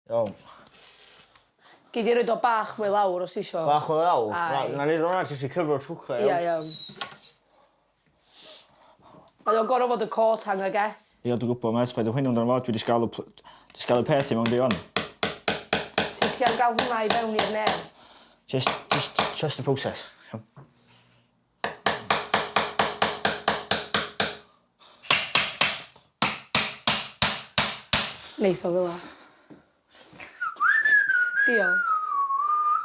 Iawn. Gei di roid o bach mwy lawr os tisio. Bach mwy lawr? Aye. Na, na neud o 'na jyst i cyfro trwchau iawn? Ia iawn. Mae o'n gor'o' fod y coat hanger Geth. Ia dwi gwbo mêt paid â poeni amdano fo dwi 'di sgalu pl- 'di sgalu peth i mewn do ŵan. Sut ti am ga'l hwnna i fewn i'r nen? Jyst jyst trust the process. Iawn? Neith o fela. Diolch.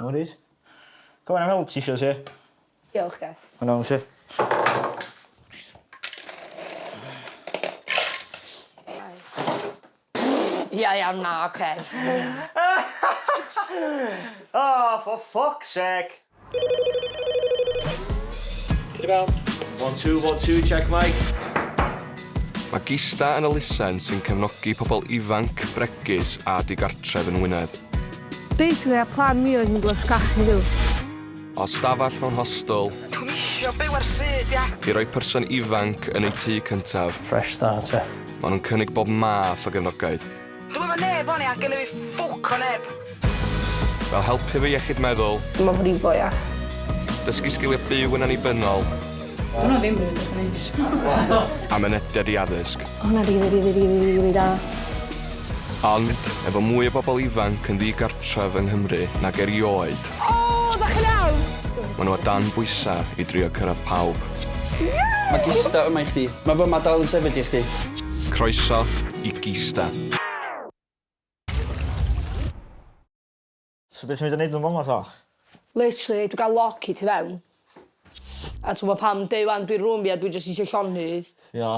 No worries. Gofyn am help ti isio ti? Diolch Geth. Mae'n iawn ti. Ia iawn na oce. Oh for fuck's sake! Ti 'di mewn? One two one two check mic. Mae Gista yn elusen sy'n cefnogi pobl ifanc, bregus a digartref yn Ngwynedd. Basically a plan fi oedd mynd i cachu nhw. O stafell mewn hostel. Dwi'm isio byw ar stryd ia! I roi person ifanc yn eu tŷ cyntaf. Fresh start ia? Maen nhw'n cynnig bob math o gefnogaeth. Dwi'm efo neb wan ia, gynna fi ffwc o neb. Fel helpu efo iechyd meddwl. Mae'n frifo ia. Dysgu sgiliau byw yn annibynnol. Di hwnna ddim yn edrych yn neis. A mynediad i addysg. O hwnna rili rili rili rili da. Ond, efo mwy o bobl ifanc yn ddi-gartref yng Nghymru nag erioed... O, dach chi'n iawn? Maen nhw o dan bwysau i drio cyrraedd pawb. Mae Gista yma i chdi. Mae fyma dal yn sefyll i chdi. Croeso i Gista. So be ti'n mynd i neud yn fama ta? Literally dwi ga'l lock i tu fewn. A t'wbo pam deu 'wan dwi'n room fi a dwi jyst isio llonydd. Ia.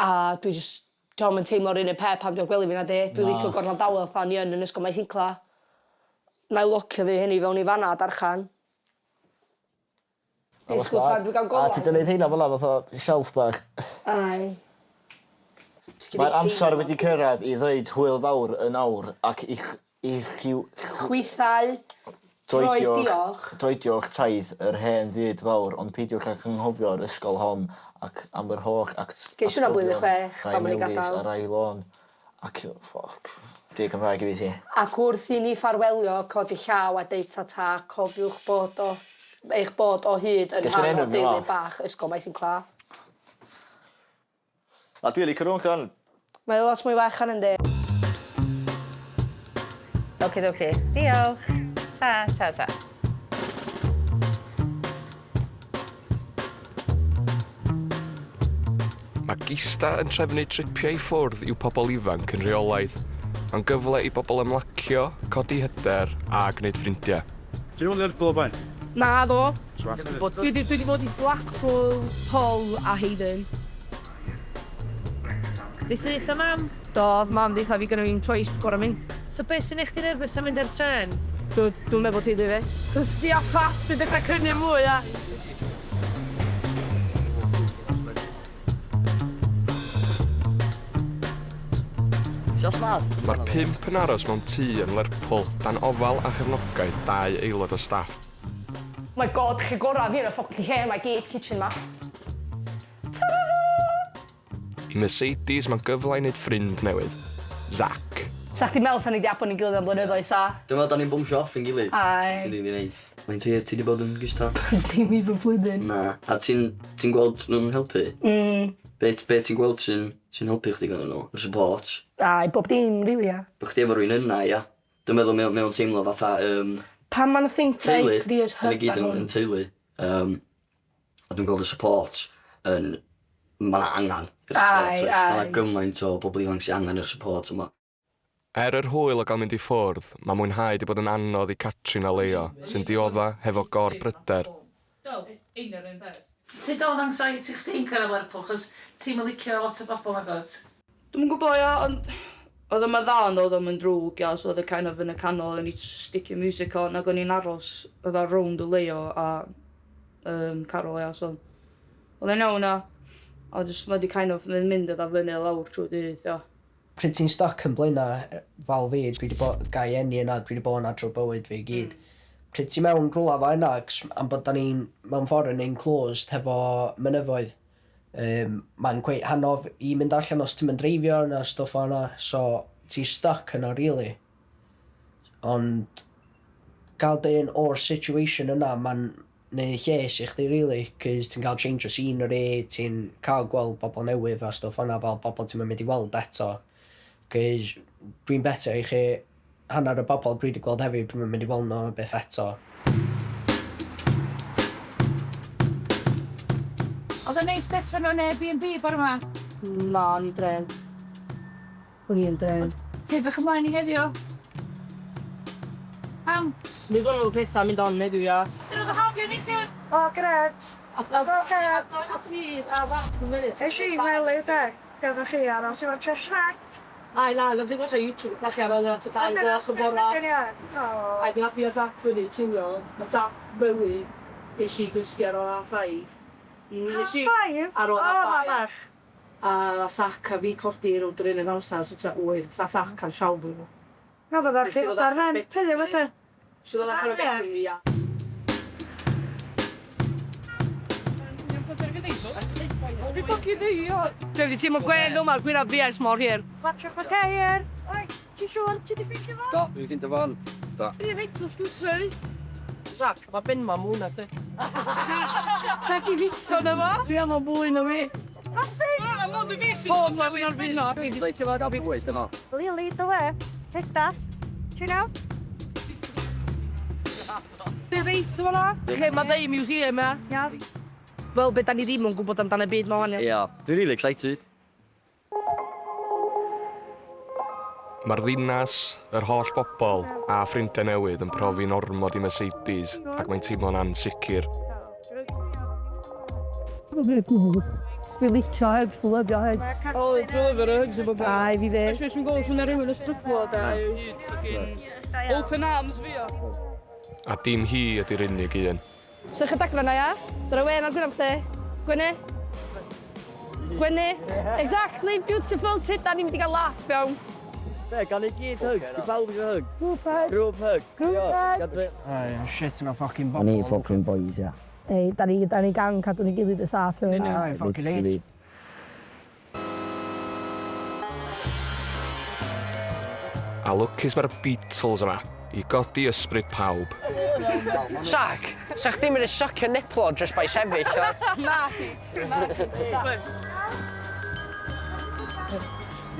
A dwi jyst 'di o'm yn teimlo'r un un peth pan dwi ar gwely fi nadi? Dwi Na. licio gornel dawel fatha o'n i yn yn ysgol Maesincla. 'Nai locio fy hun i fewn i fan 'na a darllan. Disgwl tan dwi ga'l golau. A ti 'di neud heina fel 'a fatha shelf bach. Aye. Mae'r amser wedi cyrraedd i ddweud hwyl fawr yn awr ac i ch- i chi Chwithau troed diolch. Droedio'ch taith yr hen fyd fawr ond peidiwch ag anghofio'r ysgol hon ac am yr holl act- Ges i hwnna blwyddyn chwech rai pan o'n i'n melys gadal. a rai lôn ac ffwc. Dweud Cymraeg i fi ti. Ac wrth i ni ffarwelio, codi llaw a deud ta-ta, cofiwch bod o eich bod o hyd yn rhan o deulu bach Ysgol Maesincla. A dwi licio rhwng llan. Mae o lot mwy wachan yndi? Okie dokie. Diolch. Ta, ta, ta. Mae Gista yn trefnu tripiau i ffwrdd i'w pobl ifanc yn rheolaidd. Mae'n gyfle i bobl ymlacio, codi hyder a gwneud ffrindiau. Ti 'di bod i Lerpwl o blaen? Naddo. Dwi 'di dwi 'di bod i Blackpool, Hull a Haven. Di syth o mam? Do, o'dd mam deutha fi gynna fi'm choice, gor'o' mynd. So be' sy'n neu' chdi nervous am mynd ar trên? Dw- dwi'm efo teulu fi. Dwi'n sbio fast dwi'n dechra crynu mwy a... Mae'r pump yn aros mewn tŷ yn Lerpwl dan ofal a chefnogaeth dau aelod o staff. My God, lle gora fi yn y ffocin lle 'ma i gyd, kitchen 'ma. Tara! I Mercedes mae'n gyfle i wneud ffrind newydd, Zac. Sa chdi'n meddwl sa ni 'di abon ein gilydd am blynyddoedd sa? Dwi'n meddwl 'da ni'n bownsio off ein gilydd. Aye. Sy'n rili neis. Faint hir ti 'di bod yn gystal? Dim even blwyddyn. Na. A ti'n ti'n gweld nhw'n helpu? Mm. Be' be' ti'n gweld sy'n sy'n helpu chdi ganddyn nhw? Y support? Aye, bob dim rili ia. Bo' chdi efo rywun yna ia? Dwi'n meddwl mae o mae o'n teimlo fatha yym... Pam ma' 'na thing Teulu. Careers 'Dan Hub ni gyd ar yn hwn? yn teulu. Yym a dwi'n gweld y support yn ma' 'na angan i'r support oes? Aye aye. Ma' 'na gymaint o bobol ifanc sy angen yr support yma. Er yr hwyl o gael mynd i ffwrdd, mae mwynhau 'di bod yn anodd i Catrin a Leo, sy'n diodda' hefo gor-bryder. Do, union yr un peth. Sut odd anxiety chdi'n cyrradd Lerpwl 'chos ti'm yn licio lot o bobol nagwt? Dwi'm yn gwbo ia ond oedd o'm yn dda ond oedd o'm yn drwg ia so oedd o kind of yn y canol o'n i jyst sticio music on ag o'n i'n aros fatha rownd y Leo a yym Caryl ia so oedd o'n iawn ia a jyst ma' 'di kind of mynd mynd fatha fyny a lawr trwy dydd ia. Pryd ti'n stuck yn Blaena fel fi dwi 'di bo- gai eni yna dwi 'di bo' yna trw bywyd fi i gyd. Pryd ti mewn rwla fel yna 'c'os am bod 'dan ni'n mewn ffor yn enclosed hefo mynyddoedd Yym mae'n cweit anodd i mynd allan os ti'm yn dreifio na stwff fel 'na so ti stuck yno rili. Ond gael dy hun o'r situation yna, mae'n neud lles i chdi really, cos ti'n cael change o scenery, ti'n cael gweld bobl newydd a stwff o'na fel bobl ti'm yn mynd i weld eto. Cos dwi'n betio i chi hanner y bobl dwi 'di gweld heddiw dwi'm yn mynd i weld nhw byth eto. Oedd o'n neis deffro mewn Airbnb bore 'ma? Na, o'n i drên. O'n i yn drên. Ti'n edrych ymlaen i heddiw? Pam? Mi fydd nhw pethau mynd on heddiw, ia. Sut oedd y hofio neithiwr? O, gret. A Es i wely de, gyda chi aros i watcha Shrek. Ai na, nath ni watcha YouTube, nath ni ar ôl tua 2 gloch y bora. A nath fi a Zac fyny cinio, nath Zac fywy, es i gysgu ar ôl half five. Half five? Ar ôl half five. O, mamach. A Zac a fi codi rownd yr un un amser, so tua 8, sa Zac ar siawns nhw. Na, fydda chdi ar rhent heddiw felly. Nes i ddod allan o bedroom fi, ia. Dwi ffycin ddu, Dwi wedi teimlo gwen yma ar gwynaf fi ers mor hir. Watch for ceir. Oi, ti siŵr ti di ffeindio fo? Do, dwi 'di ffeindio fo. Do. Dwi'n reit o scooters. Zac, mae ben ma mwy na ti. Zac i fito na fo. Dwi am o fwy na fi. Bob na fi'n arfyno. Ti'n fawr gael fi fwy, dyma. Lily, dy le. Heda. Ti'n iawn? Dwi'n reit o fan'na. Lle mae deu museum, ia. Iawn. Fel be da ni ddim yn gwybod amdano y byd ma wan, ia. Ia, dwi'n really excited. Mae'r ddinas, yr holl bobl a ffrindiau newydd yn profi'n ormod i Mercedes ac mae'n teimlo'n ansicr. Dwi'n licio hugs, dwi'n lyfio hugs. O, dwi'n lyfio'r hugs efo beth. Ai, fi dde. Os dwi'n gweld swn rhywun yn stryglo da, hyd fucking open arms fi o. A dim hi ydy'r unig un. Sych y dagra na, ia? Dyna wen ar gwynaf chdi. Gwenu. Gwenu. Exactly, beautiful. Ti, da ni'n mynd i gael laugh iawn. Be, gan i gyd hug? Di pawb eisiau hug? Group hug. Group hug. Group hug. Ai, shit yna fucking bobl. O'n i fucking boys, ia. Ei, da ni gang cadw ni gilydd y saff. iawn. Ai, fucking hate. A lwcus mae'r Beatles yma i godi ysbryd pawb. Sac, sa chdi'n mynd i suckio niplo just by sefyll, o? Na.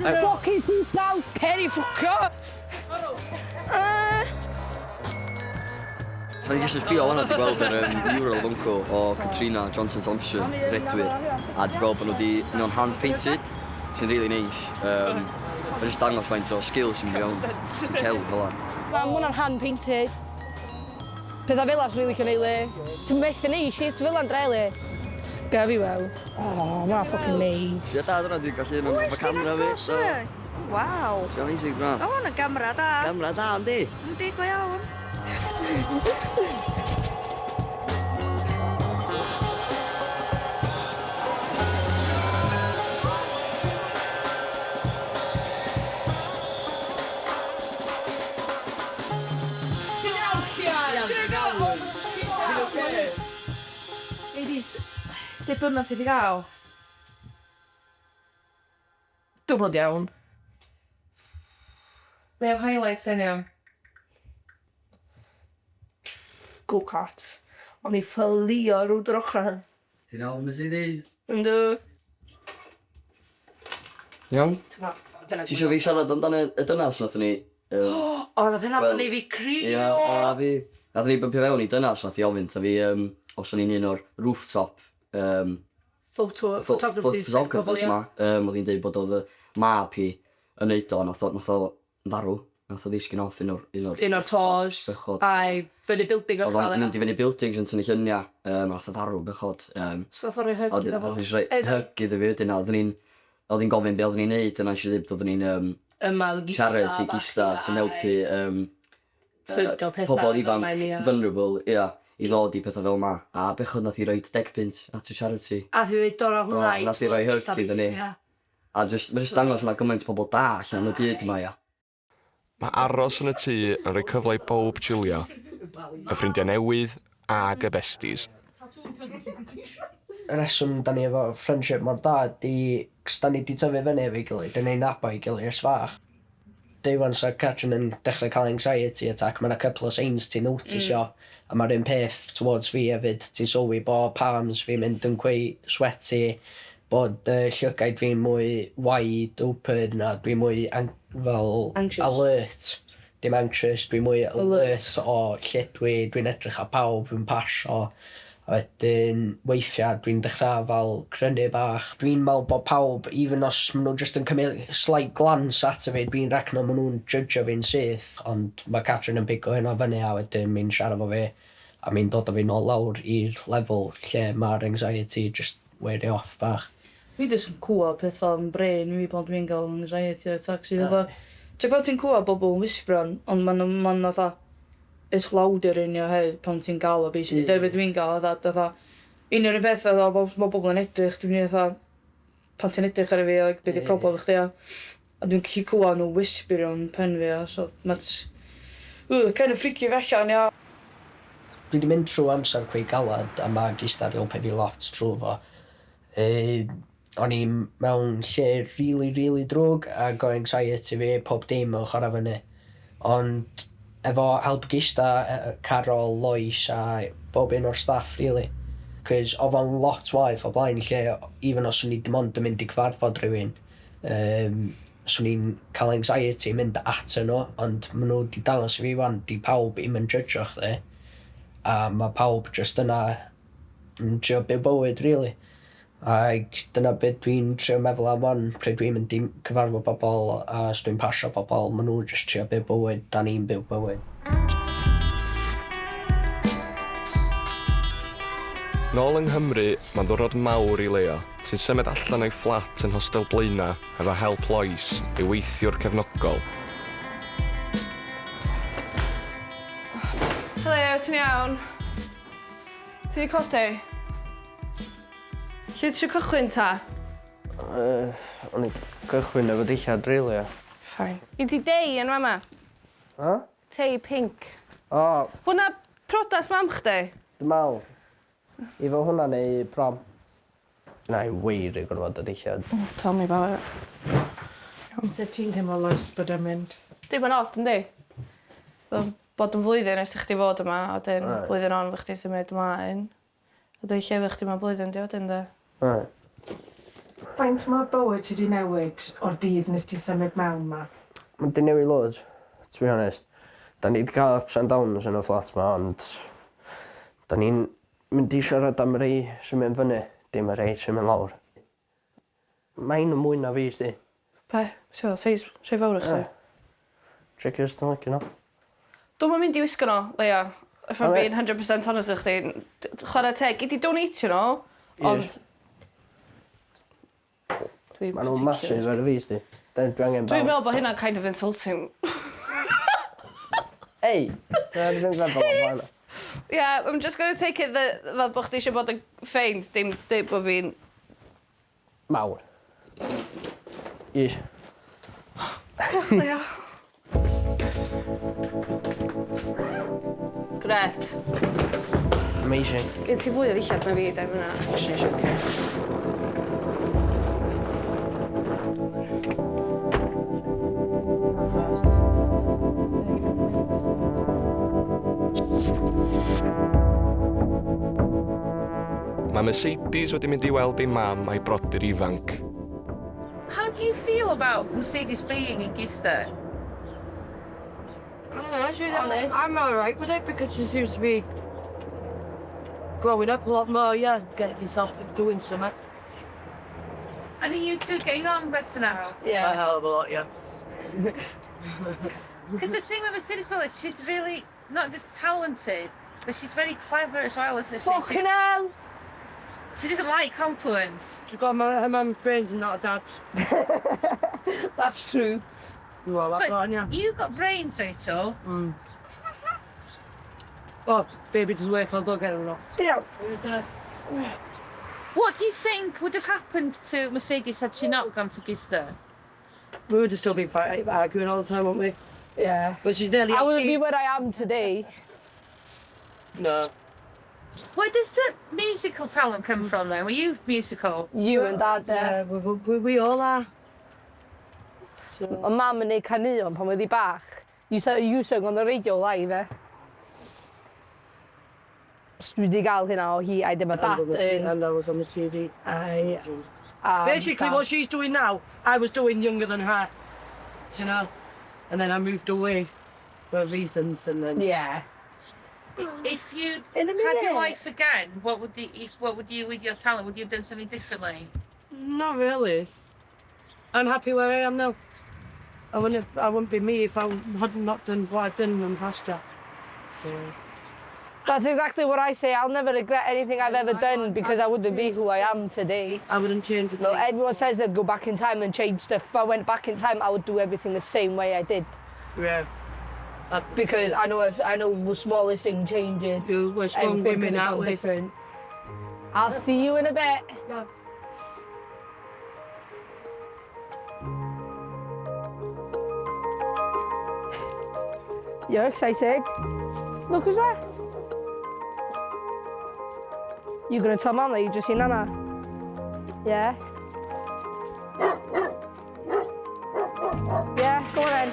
Fucking seatbelt! Ceri ffwcio! So ni jyst yn sbio fan'na 'di gweld yr mural wncw o Katrina Johnson Thompson, redwyr, a 'di gweld bod nhw 'di mewn hand painted, sy'n really nice. Ma' jyst dangos faint o skill sy'n mynd i fewn i celf fel 'a. Mae hwnna'n hand painted. Pethau fel as rili licio neud. Ti'n methu neud shit fel a'n dreli. Gafi wel. Oh, mae'n fucking neis. Ie, da, dyna dwi'n gallu un o'n camera fi. So, Waw. Sy'n amazing, dyna. O, hwn yn gamera da. Gamera da, yndi? Yndi, go iawn. Ladies, sut diwrnod ti wedi gael? Diwrnod iawn. Be am highlights hyn Go-kart. O'n i fflio rownd yr ochr hyn. Ti'n iawn, Mercedes? Yndw. Iawn? Ti isio fi siarad amdano y dynas nathon ni? O, nath hynna Wel, neu fi crio. Ia, o a fi. Nathon ni bympio fewn i dynas nath i ofyn wrtha fi os o'n i'n un o'r rooftop Photo, photographers. photographers ma. Oedd hi'n deud bod oedd y mab hi yn neud o, nath o farw. Nath o ddisgyn off un o'r Un o'r tors. Bechod. Ai, fyny building Oedd o'n mynd i fyny buildings yn tynnu lluniau. Nath o farw, bechod. So nath o roi hug iddo fo. Oedd hi'n rhoi hug iddo fi wedyn, a oedd hi'n gofyn be oedden ni'n neud, a nes i ddeud bod oedden ni'n Yma, gista. charity gista sy'n helpu Ffundio pethau pobl fel ifanc mae'n, ie. vulnerable, ia, i ddod i pethau fel ma. A bechod nath i roi 10 punt at y charity. A thi ddweud dora Do, hwnna i nath hi roi hug iddo ni. A just, mae just dangos ma gymaint o bobl da allan yn y byd yma, ia. Mae aros yn y tŷ yn rhoi cyfle i bawb chilio. Y ffrindiau newydd ag y besties. Y reswm da ni efo friendship mor da di, cos da ni di tyfu fyny efo'i gilydd, da ni'n nabod ei gilydd ers fach. Day one sa Catrin yn dechrau cael anxiety attack, mae 'na couple o signs ti'n noticio. A mae'r un peth towards fi hefyd. Ti'n sylwi bod palms fi'n mynd yn quite sweaty, bod llygaid fi'n mwy wide open a dwi'n mwy fel Anxious. Alert. Dim anxious, dwi'n mwy Alert. Alert o lle dwi'n edrych ar pawb yn pasio. A wedyn weithiau dwi'n dechrau fel crynu bach. Dwi'n meddwl bod pawb, even os maen nhw just yn cymryd slight glance ato fi, dwi'n recno maen nhw'n judgio fi'n syth, ond mae Catrin yn pigo hynna fyny a wedyn mi'n siarad efo fi a mi'n dod o fi nôl lawr i'r lefel lle mae'r anxiety just wear off bach. Fi jyst yn clywed pethau yn brain fi pan dwi'n gael anxiety attack sydd fatha... Ti'n gwybod, ti'n clywed bobl yn whisperan, ond ma'n fatha... It's louder in your head pan ti'n gael o, basically. Dyna beth dwi'n gael, fatha. Un o'r un peth, fatha, ma' bobl yn edrych, dwi'n fatha... Pan ti'n edrych ar fi, like, be di problem chdi, a... A dwi'n gallu clywed nhw whisperio yn pen fi, a so ma' jyst... Kind of freakio fi allan, ia. Dwi wedi mynd trwy amser cweit galad a mae Gisda wedi helpu fi lot trwy fo. O'n i mewn lle really, really drwg ac o anxiety fi, pob dim yn chwarae fyny. Ond efo help Gisda, Carol, Lois a bob un o'r staff, really. Cos oedd o'n lot waeth o blaen lle, even os o'n i dim ond yn mynd i cyfarfod rhywun, swn i'n cael anxiety mynd at nhw, ond maen nhw wedi dangos i fi wan, di pawb ddim yn judgio chdi, a mae pawb just yna yn trio byw bywyd, really. Ac dyna beth dwi'n trio meddwl am wan, pryd dwi'n mynd i cyfarfod bobl a os dwi'n pasio bobl, maen nhw just trio byw bywyd, da ni'n byw bywyd. Nôl yng Nghymru, mae'n ddwrnod mawr i Leo, sy'n symud allan o'i fflat yn Hostel Blaena efo help Lois, ei weithiwr cefnogol. Helo, ti'n iawn? Ti 'di codi? Lle ti eisiau cychwyn ta? O'n i gychwyn efo dillad, really, ia. Fine. I ti dei yn fama? Ha? Tei pink. O, Hwna priodas mam chdi? Dwi'n meddwl. I fo hwnna neu prom. Na i wir i gorfod o dillad. Oh, tell me about it. Sut ti'n teimlo, Lois, bod yn mynd? Dim yn od, yndi? Fel bod yn flwyddyn ers i chdi fod yma, a wedyn blwyddyn on fo chdi symud ymlaen. A dwi lle fo chdi mewn blwyddyn di wedyn, de. Aye. Faint mae bywyd ti di newid o'r dydd nes ti symud mewn ma? Mae di newid loads, to be honest. Da ni wedi cael ups and downs yn y fflat ma, ond da ni'n mynd i siarad am rei sy'n mynd fyny, dim y rei sy'n mynd lawr. Mae'n mwy na fi, sti. Be? So, seis, rhy fawr i chdi? Check os ti'n licio nhw. Dwi'm yn mynd i wisgo nhw, Leo. If I'm Alright. being 100% honest with chdi. Chwarae teg, i di donatio nhw, ond... Dwi'n Maen nhw'n massive ar y fi, sti. Dwi angen Dwi'n meddwl bod hynna'n kind of insulting. Ei! Dwi'n meddwl bod hwnna. Yeah, I'm just gonna take it that fel bod chdi eisiau bod yn ffeind, dim deud bod fi'n... Mawr. Yes. Diolch, Leo. Gret. Amazing. Gen ti fwy o ddillad na fi, da hwnna actually shocking. Achos... Mae Mercedes wedi mynd i weld ei mam a'i brodyr ifanc. How do you feel about Mercedes being in Gisda? Honest. I'm all right with it because she seems to be growing up a lot more, yeah, getting herself doing something. And are you two getting on better now? A hell of a lot, yeah. Because the thing with Mercedes as well is she's really not just talented, but she's very clever as well, isn't she? Fucking hell! She doesn't like compliments. She's got her mum's brains and not her dad's. That's true. Well, that's But right, yeah. you got brains, Rachel. Oh, baby doesn't work, I'll go get her now. Yeah. What do you think would have happened to Mercedes had she not gone to Gisda? We would have still been fighting, arguing all the time, wouldn't we? Yeah. But she's nearly I wouldn't be where I am today. No. Where does the musical talent come from then? Were you musical? You and Dad there. Yeah, we all are. Oedd mam yn neud caneuon pan oedd hi bach. You sa- you sung on the radio live, eh? So dwi 'di gael hynna o hi a wedyn ma' dad yn... And I was on the TV. Aye. A Basically dad. what she's doing now, I was doing younger than her. Do you know? And then I moved away for reasons and then... Yeah. If you'd In a had your minute. life again, what would the, if, what would you with your talent? Would you have done something differently? Not really. I'm happy where I am now. I wouldn't have, I wouldn't be me if I had not done what I've done in pasture. So That's exactly what I say. I'll never regret anything I've ever done because I wouldn't be who I am today. I wouldn't change it. No, everyone says they'd go back in time and change stuff. If I went back in time, I would do everything the same way I did. Yeah. Because I know if I know the smallest thing changing, we're strong everything women, could have aren't gone we? different. I'll see you in a bit. Yeah. You're excited. Look who's there. You're gonna tell Mum that you just seen Nana? Yeah? Yeah, go on then.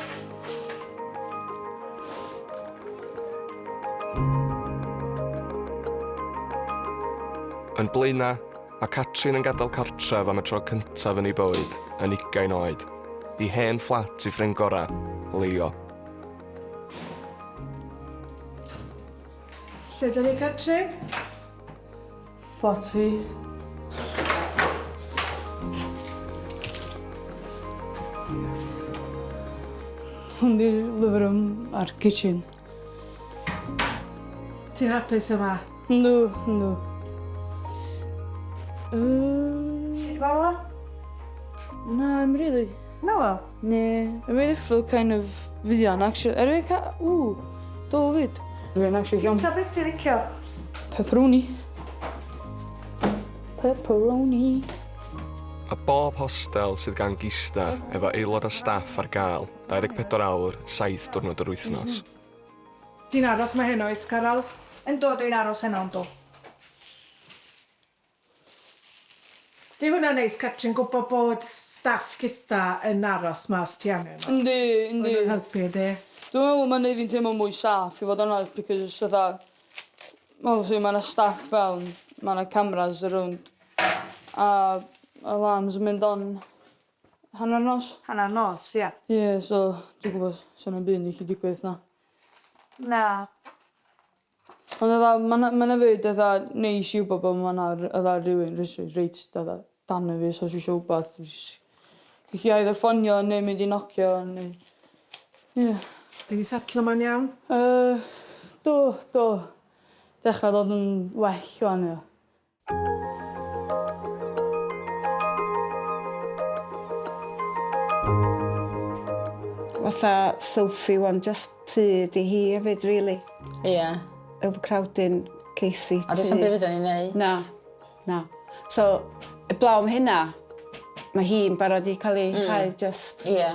Yn Blaenau, mae Catrin yn gadael cartref am y tro cyntaf yn ei bywyd, yn ugain oed, i hen fflat i ffrind gorau, Leo. Lle dyn ni, Catrin? Fflat fi. Hwn di'r living room a'r kitchen. Ti'n hapus yma? Yndw, yndw. Yy... Fawr? Na, I'm really. No? Ne, I'm really feel kind of fuan, actually. Er fi ca... Ww, do fyd. Dwi'n actually iawn. Ta beth ti'n licio? Pepperoni. Pepperoni. Mae bob hostel sydd gan Gista efo aelod o staff ar gael 24 awr, 7 diwrnod yr wythnos. Ti'n aros 'ma heno wyt, Carol? Yndw, dwi'n aros heno, yndw. Di hwnna'n neis, Catrin, gwybod bod staff Gista yn aros 'ma os ti angen nhw? Yndi, yndi. Ma' nhw'n helpu, yndi? Dwi'n meddwl mae'n neud fi'n teimlo mwy saff i fod yn onest because fatha obviously ma' 'na staff fewn, ma' 'na cameras around a alarms yn mynd on hanner nos. Hanner nos, ia. Ie, so dwi'n gwybod sa na'm byd yn gallu digwydd na. Na. Ond fatha ma' 'na ma' 'na 'fyd fatha neis i wbod bo' ma' 'na fatha rywun rywsut reit fatha dan y fi os o's isio wbath js gellu either ffonio neu mynd i nocio neu ie. Ti 'di setlo mewn iawn? Yy do do. Dechra dod yn well ŵan ia. Fatha Sophie ŵan jyst tŷ 'di hi hefyd rili. Ie. Overcrowding Casey A does na'm byd fedra ni neud. Na. Na. So eblaw am hynna ma' hi'n barod i ca'l 'i chau jyst... Ie.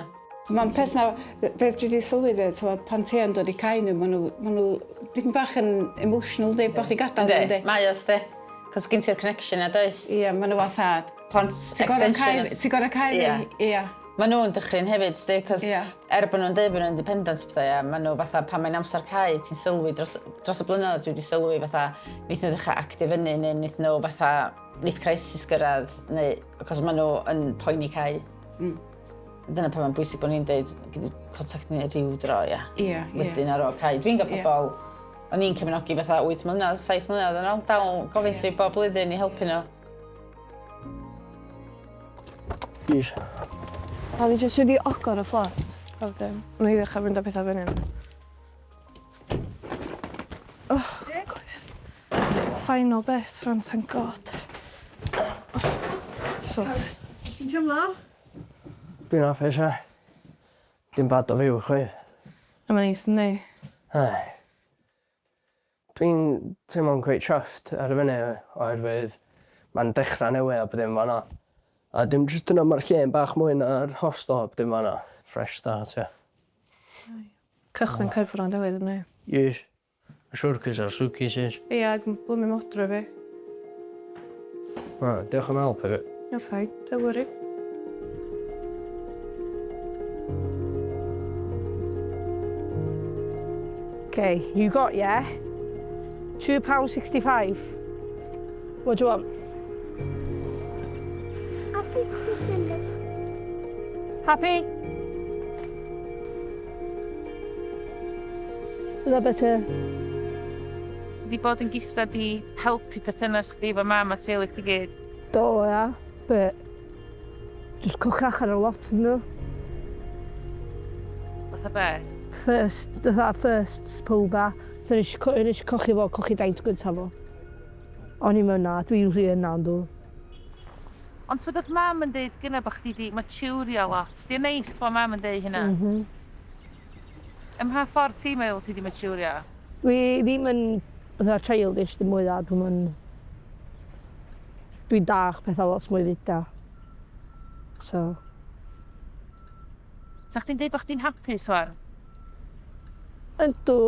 Ma'n peth 'na beth dwi 'di sylwi 'de t'mod pan ti yn dod i cau n'w ma' n'w ma' n'w dipyn bach yn emotional 'di bo' chdi gadal n'w yndi? Mae o sti. Cos gen ti'r connection 'na does? Ie ma' n'w fatha Plant Ti gor'o' cau extension. ti gor'o' cau fi. Ia. Ma' nhw'n dychryn hefyd sti 'cos Ia. er bo' nhw'n deud bo' nhw'n independent a petha ia ma' nhw fatha pan mae'n amser cau ti'n sylwi dros dros y blynyddoedd dwi 'di sylwi fatha neith nhw ddechra actio fyny neu neith nhw fatha neith crisis gyrraedd neu achos ma' nhw yn poeni cau. Dyna pan mae'n bwysig bod ni'n deud gei di contact ni ryw dro ia. Ia ia. Wedyn ar ôl cau. Dwi'n ga'l pobol o'n i'n cefnogi fatha 8 mlynedd, 7 mlynedd yn ôl, dal gofyn wrth fi bob blwyddyn i helpu nhw. Plîs. A fi jyst wedi agor y fflat a wedyn wna i ddechrau mynd â pethau fyny. Oh, Final bit rwan, thank God. Sorted. Sut ti'n teimlo? Dwi'n hapus ia. Dim bad o fyw chwaith. A mae'n neis yndi? Ai. Dwi'n teimlo'n cweit chuffed ar y funud oherwydd ma'n dechra newydd a bo' dim fan 'na. A dim jyst dyna ma'r lle'n bach mwy na'r hostel a bo' dim fan 'na. Fresh start ia. Cychwyn cyfro newydd yndi? Yes. Ma' siwr cos ar suitcases. Ia, ag blwmin modrwy fi. O, diolch am help hefyd. You're fine, don't worry. Okay, you got, yeah? £2.65. What do you want? Happy? Is that better? Di bod yn gista di helpu perthynas chdi efo mam a teulu chdi gyd. Do, ia. But just cochach ar y lot yn nhw. Fatha be? First, fatha firsts pawb a. Nes i cochi fo, cochi daint gyntaf fo. O'n i'm yna, dwi usually yna yndw. Ond ti'n oedd mam yn deud gynna bod chdi di maturio lot. Di'n neis bod mam yn deud hynna? Mm. Ym mha ffordd ti'n meddwl ti di maturio? Dwi ddim yn fatha childish dim mwy dda, dwi'n yn... Dwi'n dach pethau lot mwy fyd. So, Sa chdi'n deud bod chdi'n hapus wan? Ydw,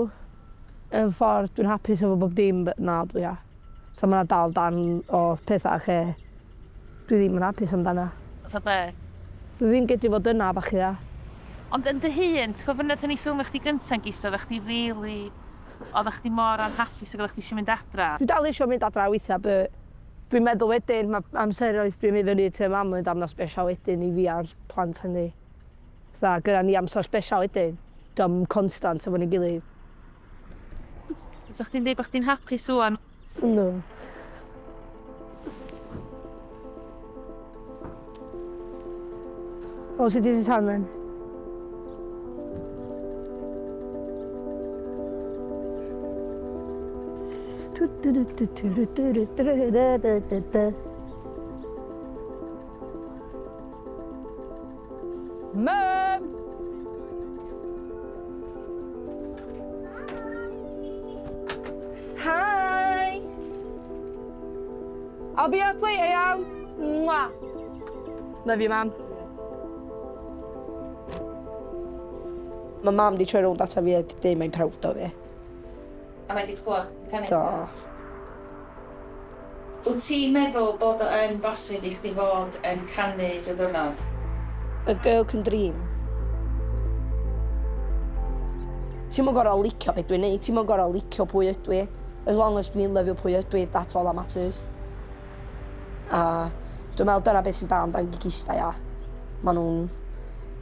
yn ffordd dwi'n hapus efo bob dim, but na dwi ia. So mae 'na dal dan o pethau lle dwi ddim yn hapus amdano. Fatha be? Dwi ddim gedi fod yna bach ia. Ond yn dy hun, ti'n cofio nathon ni ffilmio chdi gynta'n gisto, oeddech chdi really... Oeddech chdi mor anhapus ac oeddech chdi eisiau mynd adra. Dwi dal eisiau mynd adra weithiau, but dwi'n meddwl wedyn, mae amseroedd dwi'n mynd fyny tŷ mam yn damno special wedyn i fi a'r plant hynny. Fatha, gyda ni amser special wedyn. Dio'm constant efo ni gilydd. Sa chdi'n deud bod chdi'n hapus ŵan? No. O, sut ti tan then? Mum! Hi! I'll be up later, iawn? Mwah! Love you, Mam. Mae mam di troi rownd ata fi a di deud mae'n proud o fi. A mae di clywed canu? Do. Wyt ti'n meddwl bod o yn bosib i chdi fod yn canu rhyw ddiwrnod? A girl can dream. Ti'm yn gorau licio beth dwi'n neud, ti'm yn gorau licio pwy ydw i. As long as dwi'n lyfio pwy ydw i, that's all that matters. A dwi'n meddwl dyna beth sy'n da amdan gigista, ia. Maen nhw'n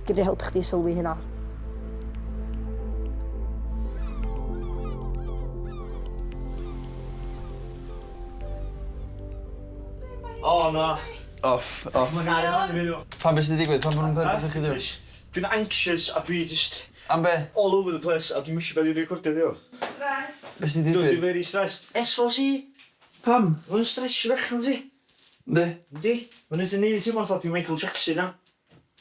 gallu helpu chdi sylwi hynna. O, na. Off, off. Mae'n air lan i fi, ddo. Pam beth sydd wedi digwydd? Pam bod nhw'n perygl i chi ddim? Dwi'n anxious a dwi just Am be? all over the place a dwi'n mysio beth i'n recordio ddio. Stress. Beth sydd wedi Dwi'n digwydd? very stressed. S4C. Pam? Mae'n stressio allan ti. Yndi. Yndi. Mae'n neud yn neud teimlo fatha dwi'n Michael Jackson na.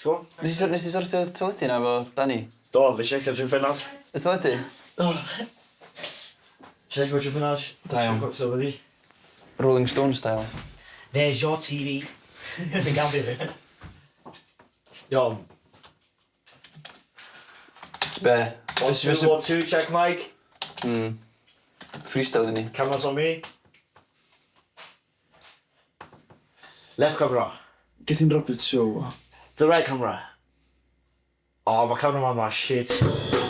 T'mo? Nes ti sortio teledu na efo Danny? Do, fe eisiau allan trwy'n ffenast. Y teledu? Do. Eisiau allan trwy'n ffenast. Da iawn. So wedi. Rolling Stone style. There's your TV. Dwi'n gael fi. Iawn. Be? One, two, one, two, check mic. Freestyle i ni. Cameras on me. Left camera. Gethin Roberts show. The right camera. Oh, mae camera ma shit.